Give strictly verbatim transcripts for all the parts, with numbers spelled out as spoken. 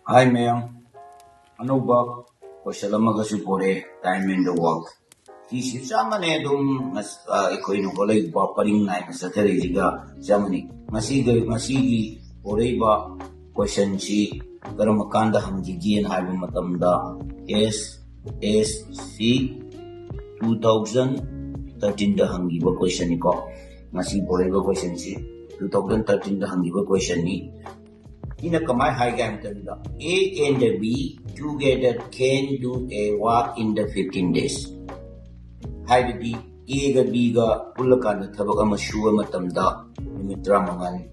Hi ꯃꯌꯥꯝ, ꯑꯅꯧꯕ question ꯑꯃꯒꯁꯨ ꯄꯣꯔꯛꯑꯦ, time and the work꯫ ꯁꯤꯁꯤ ꯆꯞ ꯃꯥꯟꯅꯩ ꯑꯗꯨꯝ ꯉꯁ-, ꯑ, ꯑꯩꯈꯣꯏꯅ ꯍꯣꯠꯂꯛꯏꯕ ꯄꯔꯤꯡ ꯅꯥꯏꯅ ꯆꯠꯊꯔꯛꯏꯁꯤꯒ ꯆꯞ ꯃꯥꯟꯅꯩ꯫ ꯉꯁꯤꯒ, ꯉꯁꯤꯒꯤ ꯄꯣꯔꯛꯏꯕ questionꯁꯤ ꯀꯔꯝꯕ ꯀꯥꯟꯗ ꯍꯪꯈꯤꯒꯦꯅ ꯍꯥꯏꯕ ꯃꯇꯝꯗ S S C two thousand thirteenꯗ ꯍꯪꯈꯤꯕ questionꯅꯤꯀꯣ꯫ ꯉꯁꯤ ꯄꯣꯔꯛꯏꯕ questionꯁꯤ two thousand thirteenꯗ ꯍꯪꯈꯤꯕ questionꯅꯤ꯫ ꯁꯤꯅ ꯀꯃꯥꯏ ꯍꯥꯏꯒꯦ ꯍꯥꯏꯕ ꯃꯇꯝꯗ, A and the B together can do a work in the fifteen days꯫ ꯍꯥꯏꯕꯗꯤ Aꯒ Bꯒ ꯄꯨꯜꯂꯀꯥꯟꯗ ꯊꯕꯛ ꯑꯃ ꯁꯨꯕ ꯃꯇꯝꯗ ꯅꯨꯃꯤꯠ ꯇꯔꯥꯃꯉꯥꯅꯤ꯫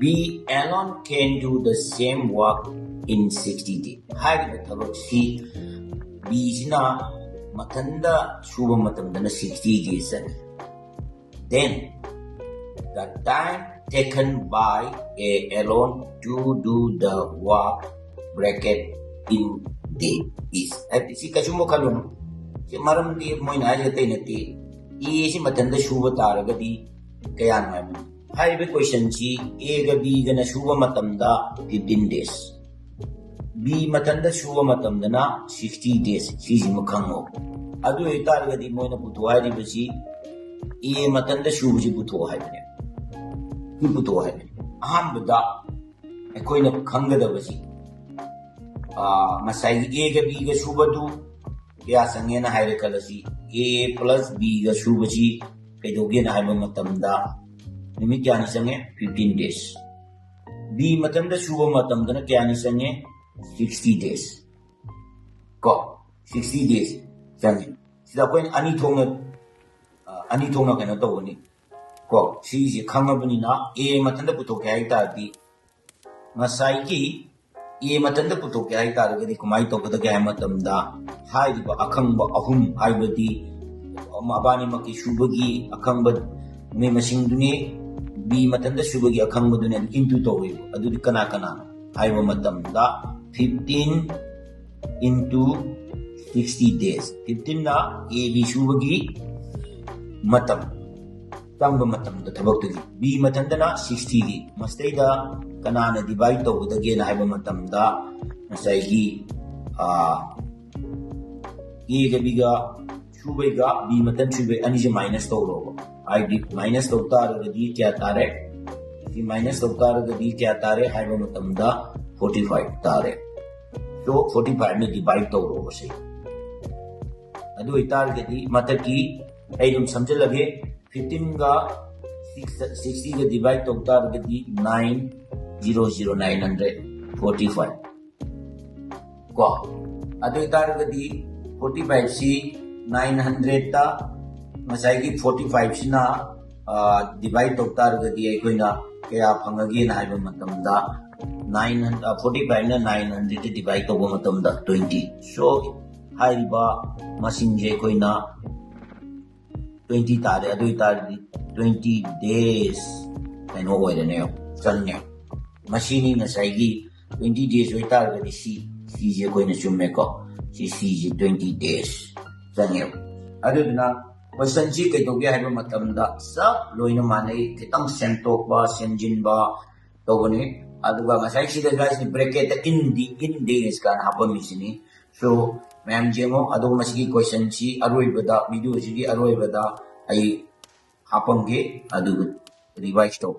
B alone can do the same work in sixty days꯫ ꯍꯥꯏꯔꯤꯕ ꯊꯕꯛꯁꯤ Bꯁꯤꯅ ꯃꯊꯟꯇ ꯁꯨꯕ ꯃꯇꯝꯗꯅ sixty days ꯆꯪꯉꯤ꯫ Then the time taken by A alone to do the work, bracket, in day is, ꯍꯥꯏꯕꯗꯤ ꯁꯤ ꯀꯩꯁꯨꯝꯕ ꯈꯜꯂꯨꯅꯨ꯫ ꯁꯤ ꯃꯔꯝꯗꯤ ꯃꯣꯏꯅ ꯍꯥꯏꯁꯦ ꯑꯇꯩ ꯅꯠꯇꯦ, Aꯁꯤ ꯃꯊꯟꯇ ꯁꯨꯕ ꯇꯥꯔꯒꯗꯤ ꯀꯌꯥꯅꯣ ꯍꯥꯏꯕꯅꯤ꯫ ꯍꯥꯏꯔꯤꯕ questionꯁꯤ Aꯒ Bꯒꯅ ꯁꯨꯕ ꯃꯇꯝꯗ fifteen days, B ꯃꯊꯟꯇ ꯁꯨꯕ ꯃꯇꯝꯗꯅ sixty days꯫ ꯁꯤꯁꯤꯃ ꯈꯪꯉꯣ꯫ ꯑꯗꯨ ꯑꯣꯏꯇꯥꯔꯒꯗꯤ ꯃꯣꯏꯅ ꯄꯨꯊꯣꯛ ꯍꯥꯏꯔꯤꯕꯁꯤ A ꯃꯊꯟꯇ ꯁꯨꯕꯁꯤ ꯄꯨꯊꯣꯛ ꯍꯥꯏꯕꯅꯦ꯫ ꯁꯤ ꯄꯨꯊꯣꯛ ꯍꯥꯏꯕꯅꯦ꯫ ꯑꯍꯥꯟꯕꯗ ꯑꯩꯈꯣꯏꯅ ꯈꯪꯒꯗꯕꯁꯤ, ꯑꯥ, ꯉꯁꯥꯏꯒꯤ Aꯒ Bꯒ ꯁꯨꯕꯗꯨ ꯀꯌꯥ ꯆꯪꯉꯦꯅ ꯍꯥꯏꯔꯦ ꯈꯜꯂꯁꯤ꯫ A plus Bꯒ ꯁꯨꯕꯁꯤ ꯀꯩꯗꯧꯒꯦꯅ ꯍꯥꯏꯕ ꯃꯇꯝꯗ ꯅꯨꯃꯤꯠ ꯀꯌꯥꯅꯤ ꯆꯪꯉꯦ? Fifteen days꯫ B ꯃꯊꯟꯇ ꯁꯨꯕ ꯃꯇꯝꯗꯅ ꯀꯌꯥꯅꯤ ꯆꯪꯉꯦ? Sixty days꯫ ꯀꯣ, sixty days ꯆꯪꯉꯦ꯫ ꯁꯤꯗ ꯑꯩꯈꯣꯏꯅ ꯑꯅꯤ ꯊꯣꯛꯅ, ꯑ, ꯑꯅꯤ ꯊꯣꯛꯅ ꯀꯩꯅꯣ ꯇꯧꯒꯅꯤ꯫ ꯀꯣ, ꯁꯤꯁꯦ ꯈꯪꯉꯕꯅꯤꯅ A ꯃꯊꯟꯇ ꯄꯨꯊꯣꯛꯀꯦ ꯍꯥꯏ ꯇꯥꯔꯗꯤ, ꯉꯁꯥꯏꯒꯤ A ꯃꯊꯟꯇ ꯄꯨꯊꯣꯛꯀꯦ ꯍꯥꯏ ꯇꯥꯔꯒꯗꯤ ꯀꯃꯥꯏꯅ ꯇꯧꯒꯗꯒꯦ ꯍꯥꯏꯕ ꯃꯇꯝꯗ, ꯍꯥꯏꯔꯤꯕ ꯑꯈꯪꯕ ꯑꯍꯨꯝ, ꯍꯥꯏꯕꯗꯤ ꯃꯕꯥꯅꯤꯃꯛꯀꯤ ꯁꯨꯕꯒꯤ ꯑꯈꯪꯕ ꯅꯨꯃꯤꯠ ꯃꯁꯤꯡꯗꯨꯅꯤ, B ꯃꯊꯟꯇ ꯁꯨꯕꯒꯤ ꯑꯈꯪꯕꯗꯨꯅꯤ, ꯑꯗꯨ into ꯇꯧꯔꯤꯕ꯫ ꯑꯗꯨꯗꯤ ꯀꯅꯥ ꯀꯅꯥꯅꯣ ꯍꯥꯏꯕ ꯃꯇꯝꯗ, fifteen into sixty days꯫ Fifteenꯅ A B ꯁꯨꯕꯒꯤ ꯃꯇꯝ, ꯆꯪꯕ ꯃꯇꯝꯗ ꯊꯕꯛꯇꯨꯒꯤ꯫ B ꯃꯊꯟꯇꯅ sixty ꯒꯤ꯫ ꯃꯁꯤꯗꯩꯗ ꯀꯅꯥꯅ divide ꯇꯧꯒꯗꯒꯦꯅ ꯍꯥꯏꯕ ꯃꯇꯝꯗ ꯉꯁꯥꯏꯒꯤ, ꯑꯥ, A ꯒ B ꯒ ꯁꯨꯕꯩꯒ B ꯃꯊꯟ ꯁꯨꯕꯩ ꯑꯅꯤꯁꯦ minus ꯇꯧꯔꯣꯕ꯫ ꯍꯥꯏꯗꯤ minus ꯇꯧ ꯇꯥꯔꯒꯗꯤ ꯀꯌꯥ ꯇꯥꯔꯦ? ꯁꯤ minus ꯇꯧ ꯇꯥꯔꯒꯗꯤ ꯀꯌꯥ ꯇꯥꯔꯦ ꯍꯥꯏꯕ ꯃꯇꯝꯗ forty five ꯇꯥꯔꯦ꯫ So forty five ꯅ divide ꯇꯧꯔꯣꯕ ꯁꯤ꯫ ꯑꯗꯨ ꯑꯣꯏꯇꯥꯔꯒꯗꯤ ꯃꯊꯛꯀꯤ ꯑꯩ ꯑꯗꯨꯝ ꯁꯝꯖꯤꯜꯂꯒꯦ, fifteen ꯒ sixty ꯒ divide ꯇꯧ ꯇꯥꯔꯒꯗꯤ nine zero zero nine hundred forty five ꯀꯣ꯫ ꯑꯗꯨ ꯑꯣꯏꯇꯥꯔꯒꯗꯤ forty five ꯁꯤ nine hundred ꯇ ꯉꯁꯥꯏꯒꯤ forty five ꯁꯤꯅ divide ꯇꯧ ꯇꯥꯔꯒꯗꯤ ꯑꯩꯈꯣꯏꯅ ꯀꯌꯥ ꯐꯪꯉꯒꯦꯅ ꯍꯥꯏꯕ ꯃꯇꯝꯗ nine hundred, forty five ꯅ nine hundred divide ꯇꯧꯕ ꯃꯇꯝꯗ twenty꯫ So ꯍꯥꯏꯔꯤꯕ ꯃꯁꯤꯡꯁꯦ ꯑꯩꯈꯣꯏꯅ twenty ꯇꯥꯔꯦ꯫ ꯑꯗꯨ ꯑꯣꯏꯇꯥꯔꯗꯤ twenty days ꯀꯩꯅꯣ ꯑꯣꯏꯔꯅꯦꯕ, ꯆꯪꯉꯦ꯫ ꯃꯁꯤꯅꯤ ꯉꯁꯥꯏꯒꯤ twenty days ꯑꯣꯏꯇꯥꯔꯒꯗꯤ ꯁꯤ, ꯁꯤꯁꯦ ꯑꯩꯈꯣꯏꯅ ꯆꯨꯝꯃꯦꯀꯣ꯫ ꯁꯤ, ꯁꯤꯁꯦ twenty days ꯆꯪꯉꯦꯕ꯫ ꯑꯗꯨꯗꯨꯅ question ꯁꯤ ꯀꯩꯗꯧꯒꯦ ꯍꯥꯏꯕ ꯃꯇꯝꯗ ꯆꯞ ꯂꯣꯏꯅ ꯃꯥꯟꯅꯩ, ꯈꯤꯇꯪ ꯁꯦꯝꯗꯣꯛꯄ ꯁꯦꯝꯖꯤꯟꯕ ꯇꯧꯕꯅꯤ꯫ ꯑꯗꯨꯒ ꯉꯁꯥꯏ ꯁꯤꯗ ꯁ꯭ꯋꯥꯏꯁꯤ bracket ꯇ in the, in days ꯀꯥꯏꯅ ꯍꯥꯞꯄꯝꯃꯤꯁꯤꯅꯤ꯫ So ꯃꯌꯥꯝ ꯌꯦꯡꯉꯣ꯫ ꯑꯗꯨꯒ ꯃꯁꯤꯒꯤ question ꯁꯤ ꯑꯔꯣꯏꯕꯗ, video ꯁꯤꯒꯤ ꯑꯔꯣꯏꯕꯗ ꯑꯩ ꯍꯥꯞꯄꯝꯒꯦ, ꯑꯗꯨꯒ revise ꯇꯧ꯫